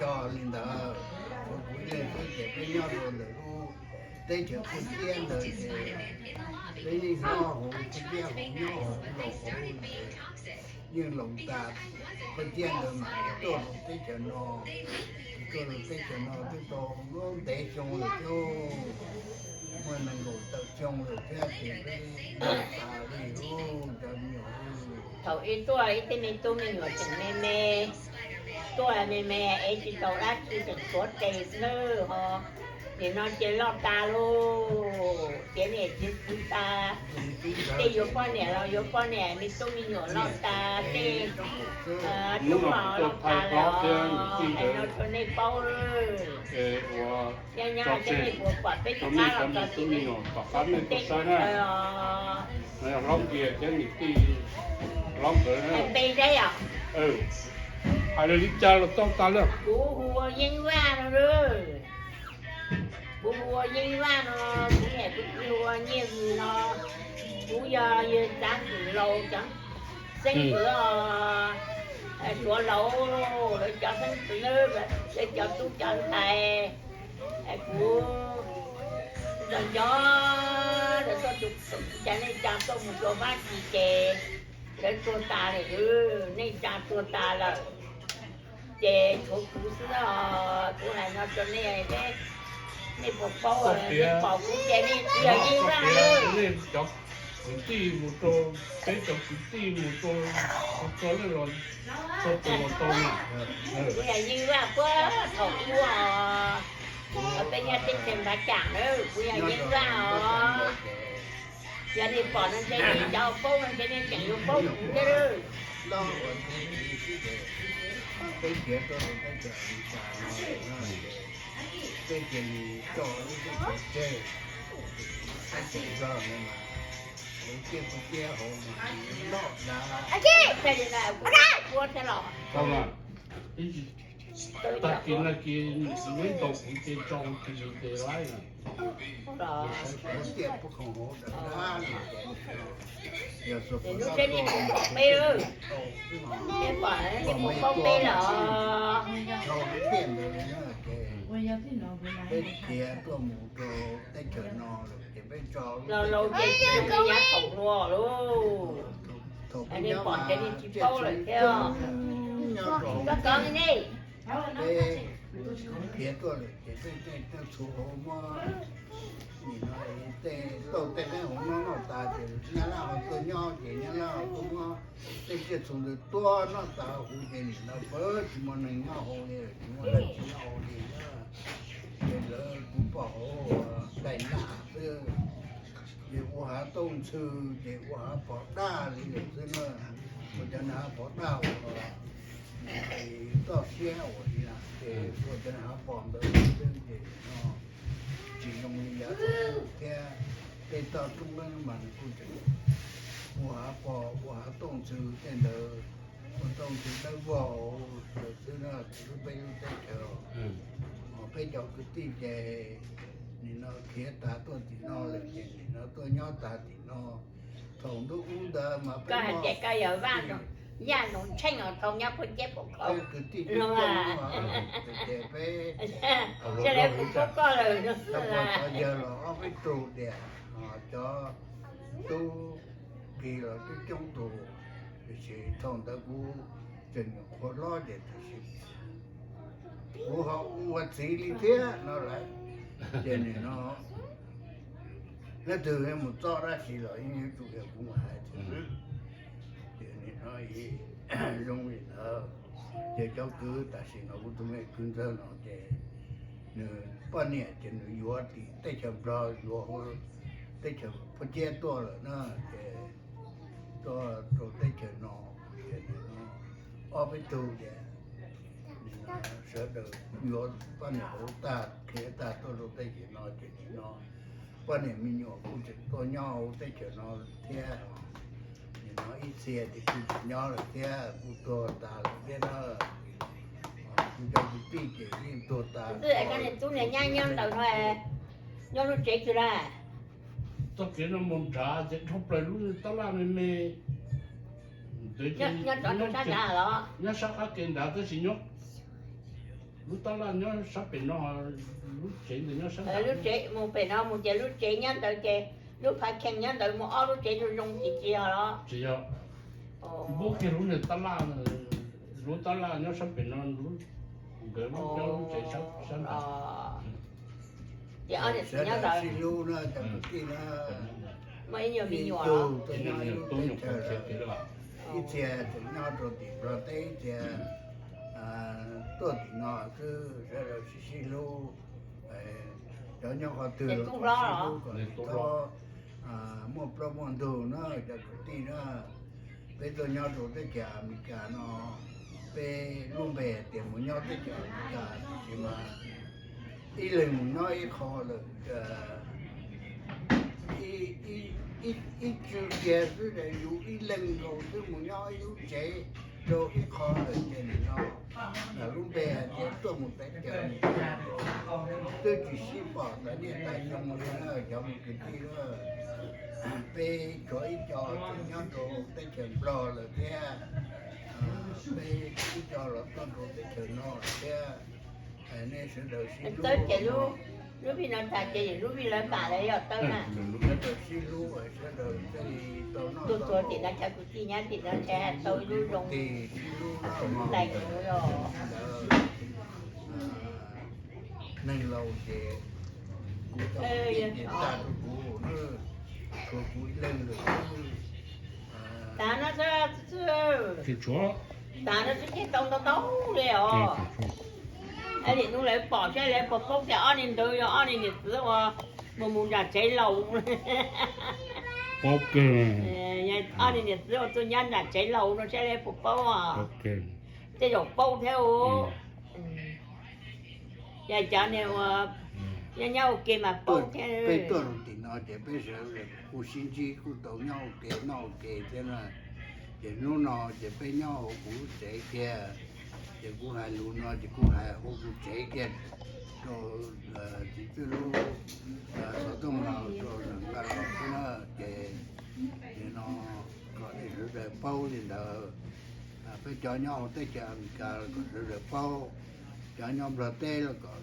cog li ntawd, tshuav kuv ib leeg xwb ces peb nyob rau ntawm lub teb chaws Phuj Ciab ntawd ces peb yeej nyob hauv Phuj Ciab hauv, nyob hauv laus hauv, yeej laus tas Phuj Ciab ntawd mas tuaj rau teb chaws no, tuaj rau teb chaws no twb tau ntev xyoo lawm thiab, muaj nees nkaum tawm xyoo lawm thiab ces peb laus tas li lub cov me nyuam. Thaum ub tuaj ib tug me tub me nyuam tseem me me, tuaj me me es tsis tau dab tsi, tseem tshuav tes xwb ho. Nim no ces loj tas lauj, tiav niam txiv txwv tas, tej yuav poj niam los yuav poj niam, me tub me nyuam loj tas, tej tub los loj tas lawm os, hais no rau nej paub. Yog nyob hais tias nej puas pom peb cov qab los txog tim teb chaws os. Hlob Kiag thiab niam tij Hlob nkawd, npe Zeb os. Hais li cas los tau tas lawm. Kuv hu ua Yeeb Vaj no. Kuv hu ua Yeeb Vaj no, kuv niam kuv txiv hu ua Nyiaj Vwm no. Kuv yog yawg Txav Xwm Laus cov xeeb ntxwv os. Suav laus lawv cov xeeb ntxwv, lawv cov tub cov ntxhais. Kuv nco nco lawv tuaj, cas nej tsa tuaj mus rau Fab Kis ces lawv tuag tas lawm, nej tsa tuag tas lawm. Ces tshuav kuv xwb os, kuv hais no rau nej, nej puas paub, nej pom kuv ces nej yog Yeeb Vaj. Nej cov kwv tij mus rau, peb cov kwv tij mus rau, mus rau lawm los txog tus los tau na. Kuv yog Yeeb Vaj puag thaum ub os, peb nyob teb chaws Npav Cam na, kuv yog Yeeb Vaj os. Yog nej pom no ntshe nej cov paub no ntshe nej tseem yuav paub kuv thiab. Peb khiav tuaj rau teb chaws Amelikas no, peb cia li coj lub teb chaws tseg, teb chaws Nplog no mas hauv tiaj kuj tiaj hauv mas loj dav. Kuv thiab los. Tag kis no kis neb ntaus kuv ces tso kuv kis ces laib. Lub tiaj pub khoom hauv dav dav li. Yog xua pom peb, peb pom peb pom peb lawm. Thaum lub tiaj ntawd ces peb khiav tuaj mus rau teb chaws no lawm ces peb tso los laus ces tsis yav thaum hluas lauj. Nej pom ces nej tsis paub lawm thiab. Koj kov li nej. Peb khiav tuaj lawm ces tej tej txhua hauv muab, nim no tej tauj tej neeb hauv noj noj tas ces nyab laj ho tuaj nyob ces nyab laj ho tuaj muab tej tsiaj txhu ntawd tuaj noj tas huv ces nim no pab tsis muaj neeg nyob hauv li, tsis muaj dab tsi nyob hauv li na. Ces lawv kuj pom hauv daim nam xwb, ces ua hav tooj ntxhw, ces ua hav pos daj li lawm xwb na. Ua cov hav pos daj uas toj siab uas li na, ces ua cov hav pos ntawd xwb ces no tsis zoo li yav thiab. Tej toj roob mas nws kuj tseem ua hav pos ua hav tooj ntxhw tej ntawd, ua tooj ntxhw dawb vog ntawd xwb na. Lub peb lub teb chaws, peb cov kwv tij ces nim no khiav tas tuaj tim no lawm ces nim no tuaj nyob tas tim no. Thaum ntuj ub ntawd mas peb, koj hais tias koj yog Vaj no, Yaj Zoov Tsheej os, thaum nyob Phuj Ciab Phuj Khau, peb kwv tij no, ces peb, sawv daws kuj paub koj lawm no. Tau pom cov yawg los ob peb tug diam, cov tub ki los twb coob tus, tiam sis thaum ntawd kuv tseem nyuam qhuav hlob ces tiam sis kuv ho ua txiv li thiab no lawm. Ces nim no leej twg mus txog dab tsi los yeej yuav tsum yog kuv mus hais xwb. Ces nim no zoo li ntawd, ces cov kwv tam sim no kuv tus me kwv ntxawg no ces nws poj niam ces nws yuav tim teb chaws Nplog, yuav teb chaws Phuj Ciab tuaj lawm na, ces tuaj rau teb chaws no, ces ob peb tug ces nim no sawv daws yuav poj niam hauv tag, khiav tag tuaj rau teb chaws no ces nim no poj niam me nyuam kuj tseem tuaj nyob hauv teb chaws no thiab. Nim no ib txhia ces kuj tsis nyob lawm thiab, kuj tuag tas lawm thiab na. Kuv cov kwv tij ces yeej tuag tas. Koj niam tub niam nyab nyob ntawm no, nyob lub tsev twg na? Txoj kev no mus nrad ces dhau plaws lub tab laj me me. Nyob sab qab kev nrad tab sis nyob Lub tab laj nyob sab pem no, lub tsev ntawd nyob sab nram. Lub tsev mus pem no mus ces lub tsev nyob ntawd ces lub phav kheej nyob ntawd mus ob lub tsev zoo zoo tsis tsis yog los? Tsis yog. Npub kiag lub niag tab laj, lub tab laj nyob sab pem no, nkawd lub nyob lub tsev sab nram. Ces ob niam txiv nyob ntawd. Sib hlub na, cov kwv tij na, muaj ib nyuag me nyuam, ib tug tuaj nyob ib lub teb chaws, ib txhia tseem nyob rau tim Nplog teb, ib txhia tuaj tim no xwb, sawv daws sib sib hlub. Cov nyob qhov twg los sib hlub kom txhob muaj plaub muaj ntug na cov kwv tij na. Peb tuaj nyob rau teb chaws Amelikas no, peb lub npe hais tias mus nyob teb chaws Amelikas tiam sis mas ib leeg mus nyob ib qho lawm, ib tsw kiag xwb, yus ib leeg nkaus xwb mus nyob ib lub tsev rau ib qho lawm ces nim no lub npe hais tias tuaj mus teb chaws Amelikas, twb tsis sib pom tas niaj tas xyoo li na cov kwv tij na. Peb tshuav ib co tseem nyob rau teb chaws Nplog lawm thiab, peb ib co los tuaj rau teb chaws no lawm thiab. Nej sawv daws sib hlub. Lub vij no tas ces lub vij lawv kam lawv yog tawb na. Sawv daws sib hlub, sawv daws thiaj li tau noj tau haus. Tim no cov kwv tij nyob tim no ces tau ib lub zoo, sib hlub lais ntawd. Neeg laus ces kuv cov kwv tij ces tag rau kuv, tshuav kuv ib leeg lawm xwb. Tav no xwb, tav no xwb ces tau ntau ntau li os. Nim no lawv pom saib lawv puas paub tias ob niag ntawd yog ob niag niam txiv uas mus mus nram tsev laus. Paub kawg. Ob niag niam txiv uas tuaj nyob nram tsev laus no saib lawv puas paub. Tej zaum paub thiab. Yog cov niag uas nyob nyob ua ke mas paub thiab. Peb tuaj rau tim no ces peb sawv daws kuj sib ntsib kuj tau nyob ua ke noj ua ke thiab na. Ces hnub no ces peb nyob hauv kuv lub tsev kiag, ces kuv hais lus no ces kuv hais hauv kuv tsev kiag rau txiv Twj lub xov tooj los rau nqa los xwb na. Ces nim no kom nej sawv daws paub li ntawd. Peb cov nyob hauv teb chaws Amelikas los kom sawv daws paub, cov nyob Nplog teb los kom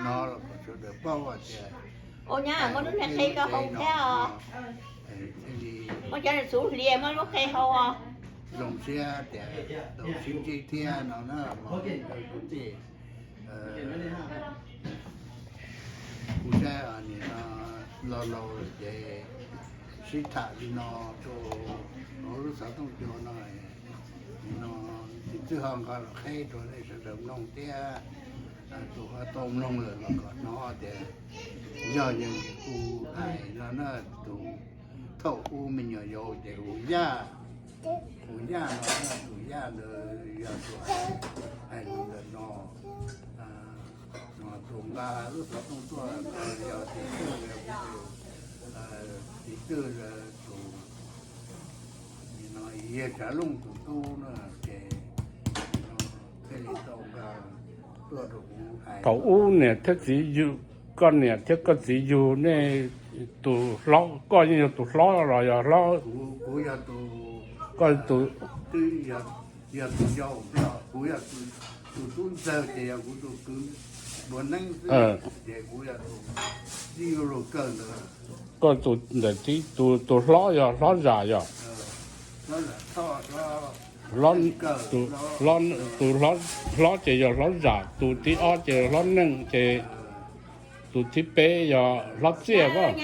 no los kom sawv daws paub hais tias ua nyab muab lub niag qe rau hauv thiab os. Muab cov niag txhuv hlias muab lub qe hauv os. Zoo siab tias tau sib ntsib thiab no na, kuv saib nim no los laus lawm ces sib tham li no rau hauv lub xov tooj cua no, nim no txiv Twj ho nqa los qheb rau nej sawv daws mloog thiab. Tus ho tau mloog lawm los kom hnov tias yog yus kuv hais no na, tus thaum ub me nyuam yaus ces hu Yaj, hu Yaj no, tus Yaj ntawd yog tus hais lus ntawm no, tus nqa lub xov tooj tuaj no yog txiv Twj, txiv Twj tus, nim no yog Tsav Looj tus tub na, ces thiaj li tau nqa tuaj rau kuv hais. Thaum ub niam thiab txiv yug, koj niam thiab koj txiv yug nej tus hlob, koj yeej yog tus hlob los yog hlob? Kuv yog tus, koj tus, twb yog tus yau, kuv yog tus tub ntxawg ces yog kuv tus kwv npua neeb xwb, ces kuv yog tus txij yuav luag kawg ntawd. Koj tus ntawm tib, tus hlob yog hlob Zam yog? Tus hlob ces yog hlob Zam, tus thib ob ces hlob Neej, ces tus thib peb yog hlob Txiaj os.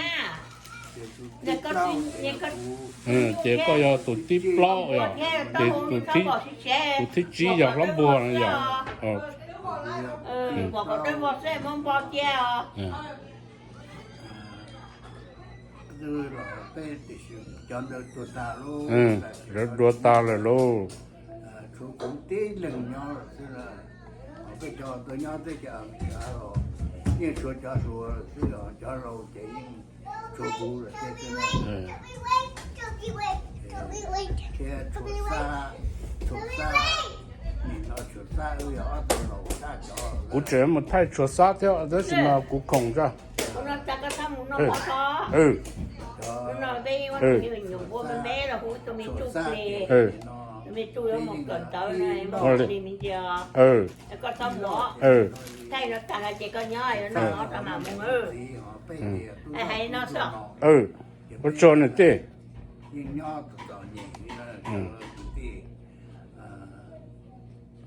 Ces koj yog tus thib plaub yog, ces tus thib tsib yog hlob Npuag yog. Lawv dua tag lawm lauj. Tshuav kuv tib leeg nyob lawm xwb. Peb cov tuaj nyob teb chaws Amelikas los yeej tshuav cov hluas lawm xwb, cov laus ces yeej tshuav kuv lawm thiab xwb. Thiab Tshuas Xab, Tshuas Xab, nim no Tshuas Xab wb yog ob tug laus tshaj cov. Kuv tseem mus thaij Tshuas Xab thiab tab sis mas kuv khoom tso. Tshuas Xab ces Ua li. Koj txhob mus, thaij no tag los ces koj nyob yuav noj rau mam mus. Hais li no xwb. Ua tsaug niam tij.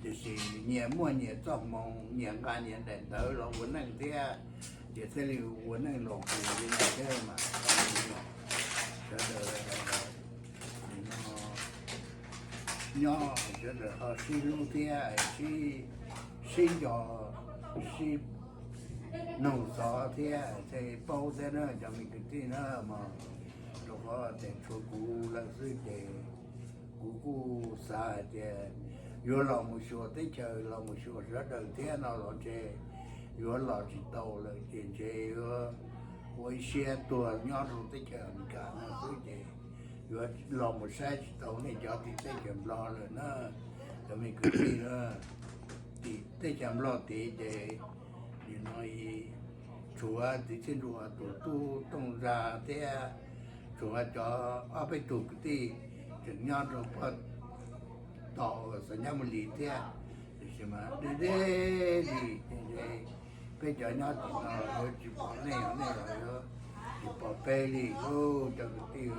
Tiam sis nyias muaj nyias txoj hmoo, nyias nqa nyias daim ntawv los ua neej thiab, ces thiaj li ua neej los mus li no thiab mas. Sawv daws nyob sawv daws ho sib hlub thiab, sib nco, sib nug xov thiab thiaj paub thiab na cov me kwv tij na mog. Rau qhov tias tshuav kuv lawm xwb ces kuv kuj xav hais tias yuav los mus xyuas teb chaws, los mus xyuas sawv daws thiab no los ntshe yuav los tsis tau lawm ces ntshe yuav ua ib siab tuag nyob rau teb chaws Amelikas no xwb ces yuav los mus saib tsis tau nej cov tim teb chaws Nplog lawm na. Cov me kwv tij na, tim teb chaws Nplog tid ces nim no tshuav txiv Txhiaj Nruas tus tub Tooj Zaj thiab, tshuav cov ob peb tug kwv tij tseem nyob rau pog tom Xav Nyab Mus Lis thiab, tiam sis mas deb deb li ces peb cov nyob tim no yuav tsis pom nej, nej los yuav tsis pom peb li lauj cov kwv tij.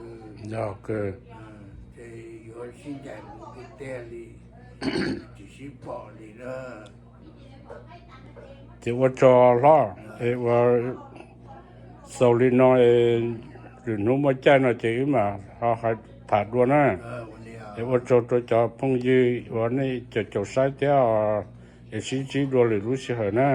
Ces yuav sib ncaim mus tiag tiag li, tsis sib pom li na. Ces ua tsaug hlob, es ua xaus li no, lwm hnub muaj caij no ces wb mam ho hais tham dua na. Es ua tsaug rau cov phooj ywg uas nej caum caum saib thiab, es sib ntsib dua lwm lub sij hawm na.